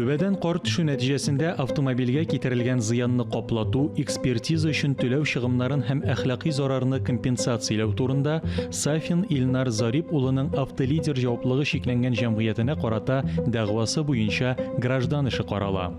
Түбәдән кар төшү нәтиҗәсендә автомобильгә китерелгән зыянны каплату, экспертиза өчен түләү чыгымнарын һәм әхлакый зарарны компенсацияләү турында Сафин Илнар Зарип улының Автолидер җаваплылыгы чикләнгән җәмгыятенә карата дәгъвасы буенча граждан эше карала.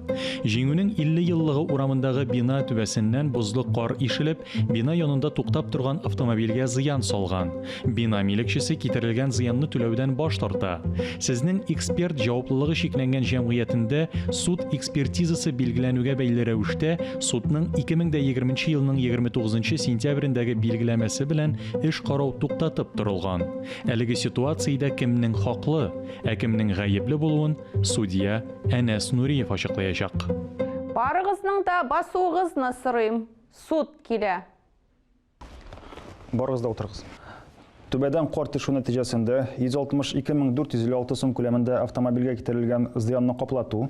Җиңүнең 50 еллыгы урамындагы бина түбәсеннән бозлы кар ишелеп, бина янында туктап торган автомобильгә зыян салган. Бина милекчесе китерелгән зыянны түләүдән баш тарта. Сезнең эксперт җаваплылыгы чикләнгән җәмгыятендә суд экспертизасы билгеләнүгә бәйле рәвештә судның 2020 нче елның 29 нчы сентябрендәге билгеләмәсе белән эш карау туктатып торылган. Әлеге ситуациядә кемнең хаклы, ә кемнең гаепле булуын судья Әнәс Нуриев ачыклаячак. Барыгызның да басуыгызны сорыйм, суд килә. Барыгыз да утырыгыз. Түбәдән кар төшү нәтиҗәсендә 162 мең 456 сум күләмендә автомобильгә китерелгән зыянны каплату,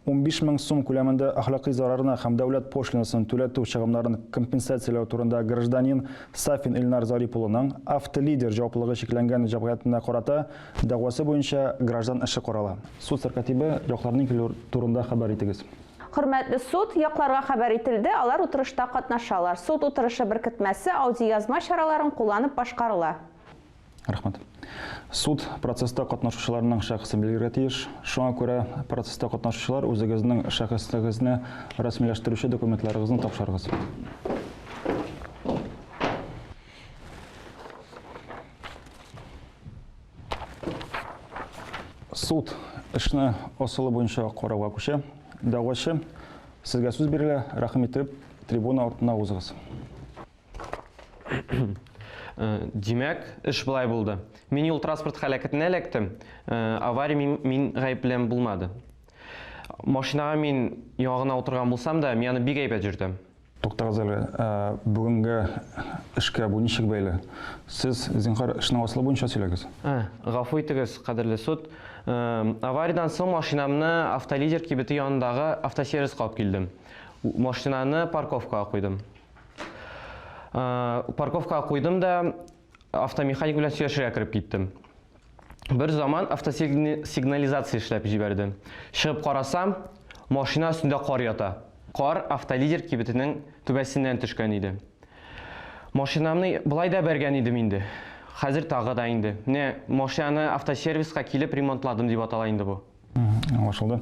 15 мең сум күләмендә әхлакый зарарны һәм дәүләт пошлинасын түләтү чыгымнарын компенсацияләү турында гражданин Сафин Илнар Зарип улының Автолидер җаваплылыгы чикләнгән җәмгыятенә карата дәгъвасы буенча граждан эше карала. Суд сәркатибе, якларның килү турында хәбәр итегез. Хөрмәтле суд, якларга хәбәр ителде, алар утырышта катнашалар. Суд утырышы беркетмәсе аудиоязма чараларын кулланып башкарыла. Рәхмәт. Суд процесста катнашучыларның шәхесен билгеләргә тиеш. Шуңа күрә процесста катнашучылар үзегезнең шәхеслегезне рәсмиләштерүче документларыгызны тапшырыгыз. Суд эшне асылы буенча карауга күчә. Дәгъвачы, сезгә сүз бирелә, рәхим итеп, трибуна артына узыгыз. Э, димәк, эш болай булды. Мин юл-транспорт һәлакәтенә эләктем. Э, авария мин, мин гаеплем булмады. Машинага мин яңа гына утырган булсам да, мин аны бик әйбәт йөртәм. Туктагыз әле, ә, бүгенге эшкә бу ничек бәйле? Сез, зинһар, эшнең асылы буенча сөйләгез. Ә, гафу итегез, кадерле суд. Э, авариядән соң машинамны Автолидер кибете янындагы автосервиска алып килдем. Машинаны парковкага куйдым. Э, парковкага куйдым да автомеханик белән сөйләшергә кереп киттем. Бер заман автосигнализация эшләп җибәрде. Чыгып карасам, машина өстендә кар ята. Кар Автолидер кибетенең түбәсеннән төшкән иде. Машинамны болай да бәргән идем инде. Хәзер тагы да инде. Менә машинаны автосервиска килеп ремонтладым дип атала инде бу. Аңлашылды.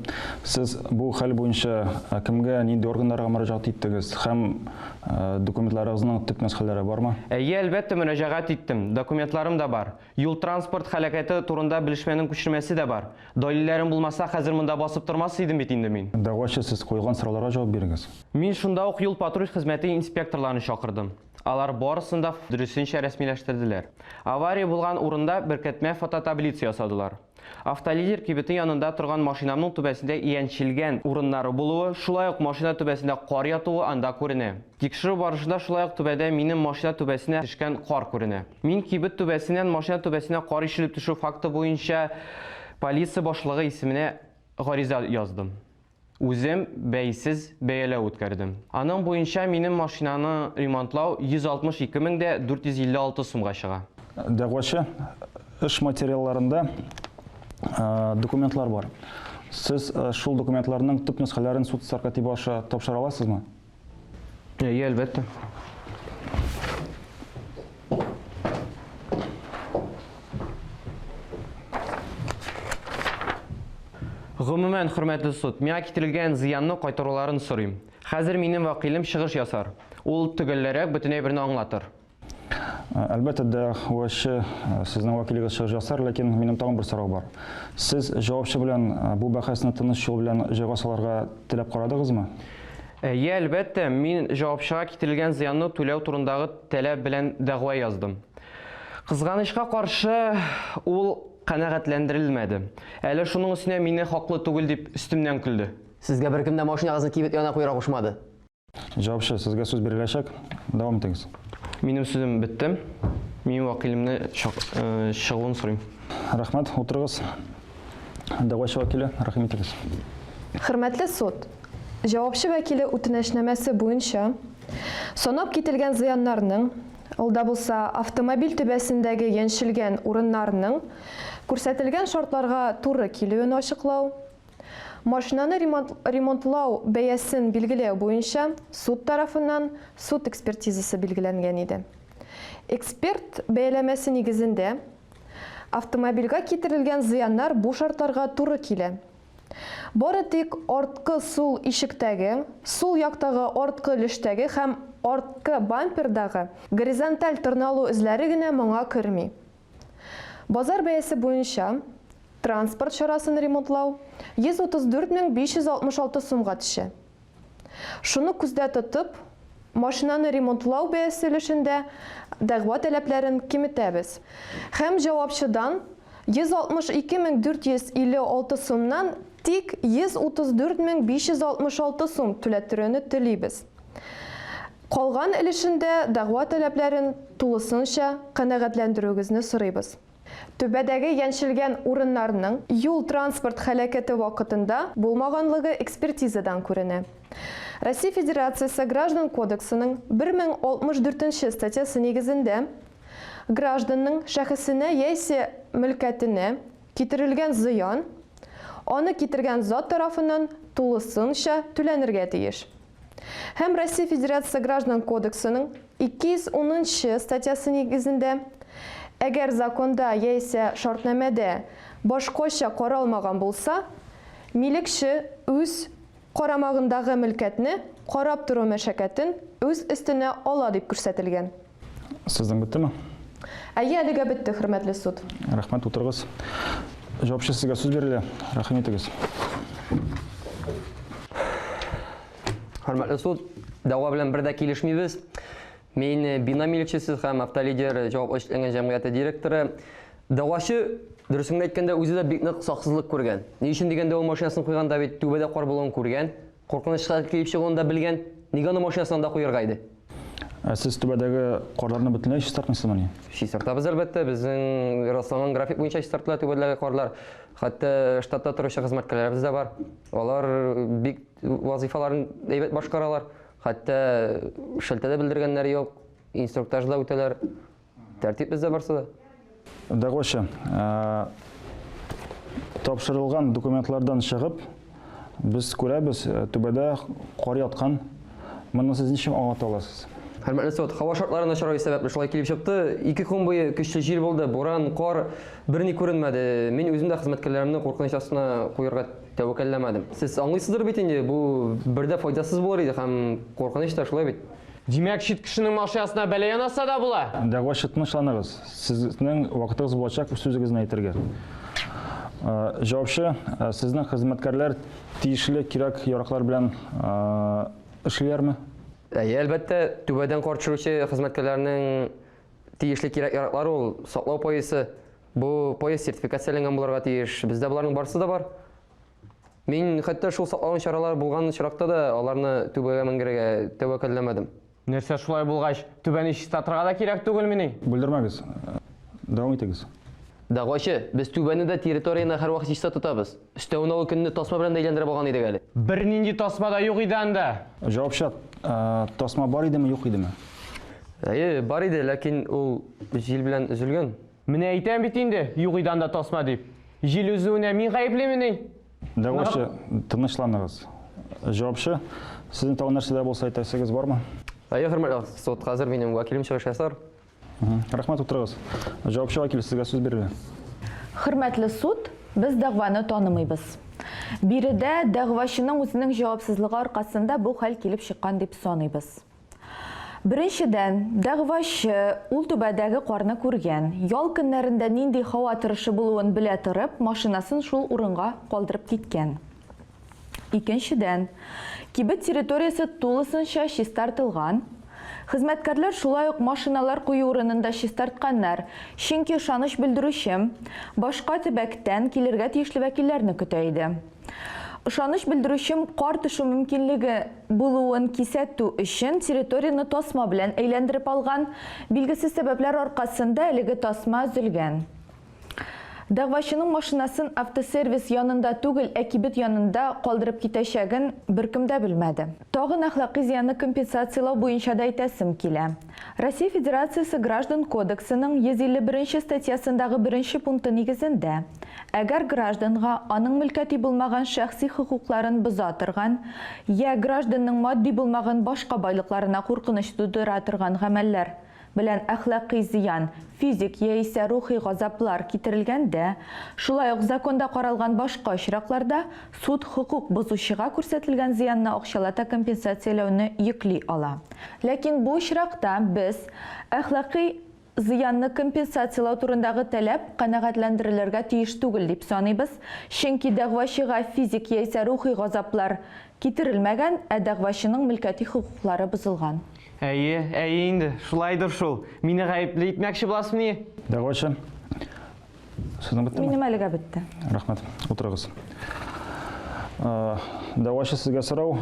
Сез бу хәл буенча э, кемгә, нинди органнарга мөрәҗәгать иттегез һәм э, документларыгызның төп нөсхәләре бармы? Әйе, әлбәттә, мөрәҗәгать иттем. Документларым да бар. Юл-транспорт һәлакәте турында белешмәнең күчермәсе дә бар. Далилләрем булмаса, хәзер монда басып тормас идем бит инде мин. Дәгъвачы, сез куелган сорауларга җавап бирегез. Мин шунда ук юл-патруль хезмәте инспекторларын чакырдым. Алар барысын да дөресенчә рәсмиләштерделәр. Авария булган урында беркетмә фототаблица ясадылар. Автолидер кибете янында торган машинамның түбәсендә иянчелгән урыннары булуы, шулай ук машина түбәсендә кар ятуы анда күренә. Тикшерү барышында шулай ук түбәдә минем машина түбәсенә төшкән кар күренә. Мин кибет түбәсеннән машина түбәсенә кар ишелеп төшү факты буенча полиция башлыгы исеменә гариза яздым. Үзем бәйсез бәяләү үткәрдем. Аның буенча минем машинаны ремонтлау 162 мең дә 456 сумга чыга. Дәгъвачы, эш материалларында документлар бар. Сез шул документларның төп нөсхәләрен суд сәркатибы аша тапшыра аласызмы? Әйе, әлбәттә. Гомумән, хөрмәтле суд, миңа китерелгән зыянны кайтаруларын сорыйм. Хәзер минем вәкилем чыгыш ясар. Ул төгәлләрәк бөтен әйберне аңлатыр. Әлбәттә, дәгъвачы сезнең вәкилегез чыгыш ясар, ләкин минем тагын бер сорау бар. Сез җавапчы белән бу бәхәсне тыныч юл белән җайга салырга теләп карадыгызмы? Әйе, әлбәттә, мин җавапчыга китерелгән зыянны түләү турындагы таләп белән дәгъва яздым. Кызганычка каршы, ул канәгатьләндерелмәде. Әле шуның өстенә мине хаклы түгел дип өстемнән көлде. Сезгә беркем дә машинагызны кибет янына куярга кушмады. Җавапчы, сезгә сүз биреләчәк. Дәвам итегез. Минем сүзем бетте. Минем вәкилемне э, чыгуын сорыйм. Рәхмәт, утырыгыз. Дәгъвачы вәкиле, рәхим итегез. Хөрмәтле суд, җавапчы вәкиле үтенечнамәсе буенча, санап кителгән зыяннарның, ул да булса автомобиль түбәсендәге яньчелгән урыннарның күрсәтелгән шартларга туры килүен ачыклау, Машинаны ремонтлау бәясен билгеләү буенча суд тарафыннан суд экспертизасы билгеләнгән иде. Эксперт бәяләмәсе нигезендә, автомобильгә китерелгән зыяннар бу шартларга туры килә. Бары тик арткы сул ишектәге, сул яктагы арткы өлештәге һәм арткы бампердагы горизонталь тырналу эзләре генә моңа керми. Базар бәясе буенча, транспорт чарасын ремонтлау 134 566 сумга төшә. Шуны күздә тотып, машинаны ремонтлау бәясе өлешендә дәгъва таләпләрен киметәбез һәм җавапчыдан 162 456 сумнан тик 134 566 сум түләттерүне телибез. Калган өлешендә дәгъва таләпләрен тулысынча канәгатьләндерүегезне сорыйбыз. Түбәдәге яньчелгән урыннарның юл-транспорт һәлакәте вакытында булмаганлыгы экспертизадан күренә. Россия Федерациясе Граждан кодексының 1064 нче статьясы нигезендә, гражданның шәхесенә яисә мөлкәтенә китерелгән зыян аны китергән зат тарафыннан тулысынча түләнергә тиеш. Һәм Россия Федерациясе Граждан кодексының 210 нчы статьясы нигезендә, әгәр законда яисә шартнамәдә башкача каралмаган булса, милекче үз карамагындагы мөлкәтне карап тору мәшәкатен үз өстенә ала дип күрсәтелгән. Сезнең беттеме? Әйе, әлегә бетте, хөрмәтле суд. Рәхмәт, утырыгыз. Җавапчы сезгә сүз бирелә. Рәхим итегез. Хөрмәтле суд, дәгъва белән бер дә килешмибез. Мин э, бина милекчесе һәм автолидер э, җаваплы чикләнгән җәмгыяте директоры. Дәгъвачы, дөресен генә әйткәндә, үзе дә бик нык саксызлык күргән. Ни өчен дигәндә, ул машинасын куйганда бит түбәдә кар булуын күргән. Куркыныч хәл килеп чыгуын да белгән. Нигә аны машинасын анда куярга иде? Ә сез түбәдәге карларны бөтенләй чистартмыйсызмыни? Чистартабыз, әлбәттә. Безнең расланган график буенча чистартыла түбәдәге карлар. Хәтта штатта торучы хезмәткәрләребез дә бар. Алар бик вазыйфаларын әйбәт башкаралар. Хәтта шелтә дә белдергәннәре юк. Инструктаж да үтәләр. Тәртип бездә барсы да. Дәгъвачы, тапшырылган документлардан чыгып, без күрәбез, түбәдә кар яткан. Моны сез ничек аңлата аласыз? Хөрмәтле суд, һава шартлары начараю сәбәпле шулай килеп чыкты. Ике көн буе көчле җил булды, буран, кар, берни күренмәде. Мин үзем дә хезмәткәрләремне куркыныч астына куярга тәвәккәлләмәдем. Сез аңлыйсыздыр бит инде, бу бер дә файдасыз булыр иде һәм куркыныч та, шулай бит? Димәк, чит кешенең машинасына бәла янаса да була? Дәгъвачы, тынычланыгыз. Сезнең вакытыгыз булачак үз сүзегезне әйтергә. Җавапчы, сезнең хезмәткәрләр тиешле кирәк-яраклар белән эшлиләрме? Әйе, әлбәттә, түбәдән кар төшерүче хезмәткәрләрнең тиешле кирәк-яраклары ул саклау поясы. Бу пояс сертификацияләнгән булырга тиеш. Бездә боларның барысы да бар. Мин хәтта шул саклану чаралары булган очракта да аларны түбәгә менгерергә тәвәккәлләмәдем. Нәрсә шулай булгач, түбәне чистартырга да кирәк түгелмени? Бүлдермәгез. Дәвам итегез. Дәгъвачы, без түбәне дә, территорияне дә һәрвакыт чиста тотабыз. Өстәвенә ул көнне тасма белән дә әйләндереп алган идек әле. Бернинди тасма да юк иде анда. Җавапчы, тасма бар идеме, юк идеме? Әйе, бар иде, ләкин ул җил белән өзелгән. Менә әйтәм бит инде, юк иде анда тасма дип. Җил өзүенә мин гаеплемени? Дәгъвачы, тынычланыгыз. Җавапчы, сезнең тагын нәрсә дә булса әйтәсегез бармы? Әйе, хөрмәтле суд, хәзер минем вәкилем чыгыш ясар. Рәхмәт, утырыгыз. Җавапчы вәкил, сезгә сүз бирелә. Хөрмәтле суд, без дәгъваны танымыйбыз. Биредә дәгъвачының үзенең җавапсызлыгы аркасында бу хәл килеп чыккан дип саныйбыз. Беренчедән, дәгъвачы ул түбәдәге карны күргән. Ял көннәрендә нинди һава торышы булуын белә торып, машинасын шул урынга калдырып киткән. Икенчедән, кибет территориясе тулысынча чистартылган. Хезмәткәрләр шулай ук машиналар кую урынын да чистартканнар, чөнки ышаныч белдерүче башка төбәктән килергә тиешле вәкилләрне көтә иде. Ышаныч белдерүчем кар төшү мөмкинлеге булуын кисәтү өчен территорияне тасма белән әйләндереп алган. Билгесез сәбәпләр аркасында әлеге тасма өзелгән. Дәгъвачының машинасын автосервис янында түгел, ә кибет янында калдырып китәчәген беркем дә белмәде. Тагын әхлакый зыянны компенсацияләү буенча да әйтәсем килә. Россия Федерациясе Граждан кодексының 151 нче статьясындагы беренче пункты нигезендә, әгәр гражданга аның мөлкәти булмаган шәхси хокукларын боза торган, йә гражданның матди булмаган башка байлыкларына куркыныч тудыра торган гамәлләр белән әхлакый зыян, физик яисә рухи газаплар китерелгәндә, шулай ук законда каралган башка очракларда, суд хокук бозучыга күрсәтелгән зыянны акчалата компенсацияләүне йөкли ала. Ләкин бу очракта без әхлакый зыянны компенсацияләү турындагы таләп канәгатьләндерелергә тиеш түгел дип саныйбыз, чөнки дәгъвачыга физик яисә рухи газаплар китерелмәгән, ә дәгъвачының мөлкәти хокуклары бозылган. Әйе, әйе инде, шулайдыр шул. Мине гаепле итмәкче буласызмыни? Дәгъвачы, сезнең беттеме? Минем әлегә бетте. Рәхмәт. Утырыгыз. Дәгъвачы, сезгә сорау.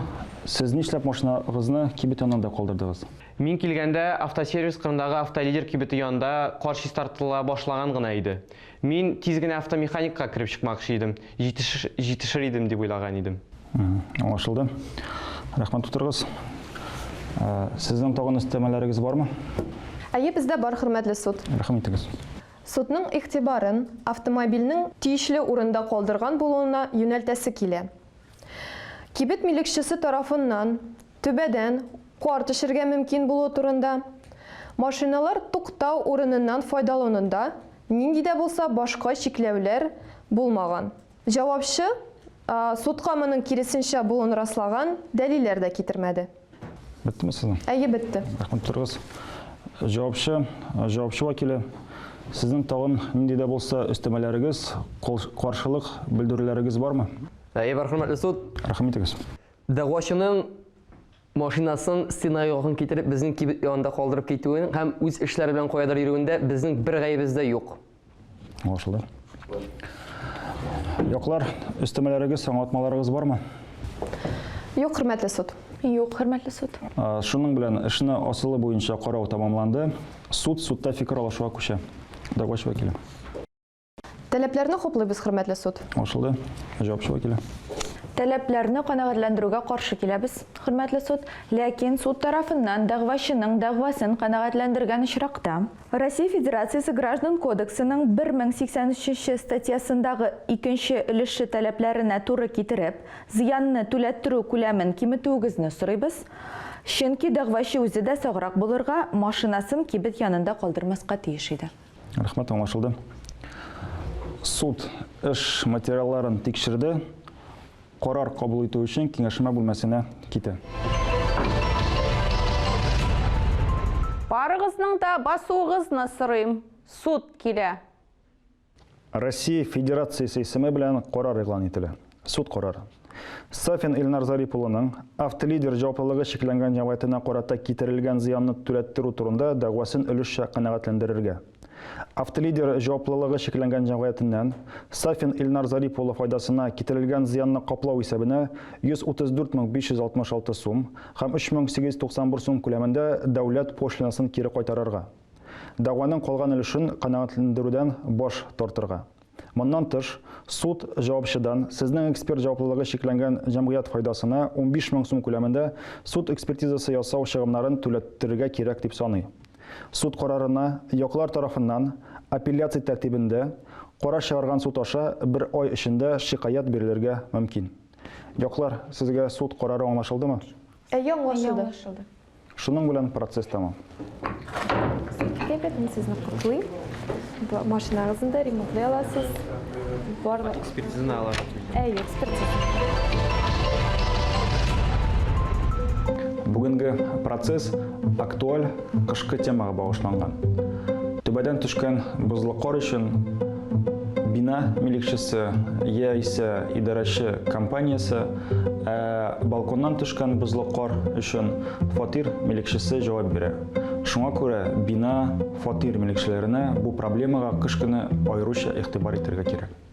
Сез нишләп машинагызны кибет янында калдырдыгыз? Мин килгәндә автосервис кырындагы Автолидер кибете янында кар чистартыла башлаган гына иде. Мин тиз генә автомеханикка кереп чыкмакчы идем, җитеш, җитешер идем дип уйлаган идем. Аңлашылды. Рәхмәт, утырыгыз. Э, сезнең тагын өстәмәләрегез бармы? Әйе, бездә бар, хөрмәтле суд. Рәхим итегез. Судның игътибарын автомобильнең тиешле урында калдырган булуына юнәлтәсе килә. Кибет милекчесе тарафыннан түбәдән кар төшергә мөмкин булуы турында, машиналар туктау урыныннан файдалануда нинди дә булса башка чикләүләр булмаган. Җавапчы судка моның киресенчә булуын раслаган дәлилләр дә китермәде. Беттеме сезнең? Әйе, бетте. Рәхмәт, торыгыз. Җавапчы, җавапчы вәкиле, сезнең тагын нинди дә булса өстәмәләрегез, каршылык белдерүләрегез бармы? Әйе, бар, хөрмәтле суд. Рәхим итегез. Дәгъвачының машинасын стенага якын китереп безнең кибет янында калдырып китүен һәм үз эшләре белән каядыр йөрүендә безнең бер гаебез дә юк. Аңлашылды. Яклар, өстәмәләрегез, аңлатмаларыгыз бармы? Юк, хөрмәтле суд. Юк, хөрмәтле суд. Шуның белән эшне асылы буенча карау тәмамланды. Суд судта фикер алышуга күчә. Дәгъвачы вәкиле. Таләпләрне хуплыйбыз, хөрмәтле суд. Аңлашылды. Җавапчы вәкиле. Таләпләрне канәгатьләндерүгә каршы киләбез, хөрмәтле суд. Ләкин суд тарафыннан дәгъвачының дәгъвасын канәгатьләндергән очракта, Россия Федерациясе Граждан кодексының 1083 нче статьясындагы икенче өлеше таләпләренә туры китереп, зыянны түләттерү күләмен киметүегезне сорыйбыз. Чөнки дәгъвачы үзе дә саграк булырга, машинасын кибет янында калдырмаска тиеш иде. Рәхмәт, аңлашылды. Суд эш материалларын тикшерде. Карар кабул итү өчен киңәшмә бүлмәсенә китә. Барыгызның да басуыгызны сорыйм. Суд килә. Россия Федерациясе исеме белән карар игълан ителә. Суд карары. Сафин Илнар Зарип улының Автолидер җаваплылыгы чикләнгән җәмгыятенә карата китерелгән зыянны түләттерү турында дәгъвасын өлешчә канәгатьләндерергә. Автолидер җаваплылыгы чикләнгән җәмгыятеннән Сафин Илнар Зарип улы файдасына китерелгән зыянны каплау исәбенә 134 566 сум һәм 3891 сум күләмендә дәүләт пошлинасын кире кайтарырга. Дәгъваның калган өлешен канәгатьләндерүдән баш тартырга. Моннан тыш, суд җавапчыдан сезнең эксперт җаваплылыгы чикләнгән җәмгыять файдасына 15 мең сум күләмендә суд экспертизасы ясау чыгымнарын түләттерергә кирәк дип саный. Суд карарына яклар тарафыннан апелляция тәртибендә карар чыгарган суд аша бер ай эчендә шикаять бирелергә мөмкин. Яклар, сезгә суд карары аңлашылдымы? Әйе, аңлашылды. Шуның белән процесс тәмам. Әйбәт, мин сезне котлыйм. Машинагызны да ремонтлый аласыз. Барлык экспертизаны аласыз. Әйе, экспертиза. Бүгенге процесс актуаль кышкы темага багышланган. Түбәдән төшкән бозлы кар өчен бина милекчесе яисә идарәче компаниясе, ә балконнан төшкән бозлы кар өчен фатир милекчесе җавап бирә. Шуңа күрә бина, фатир милекчеләренә бу проблемага кыш көне аеруча игътибар итәргә кирәк.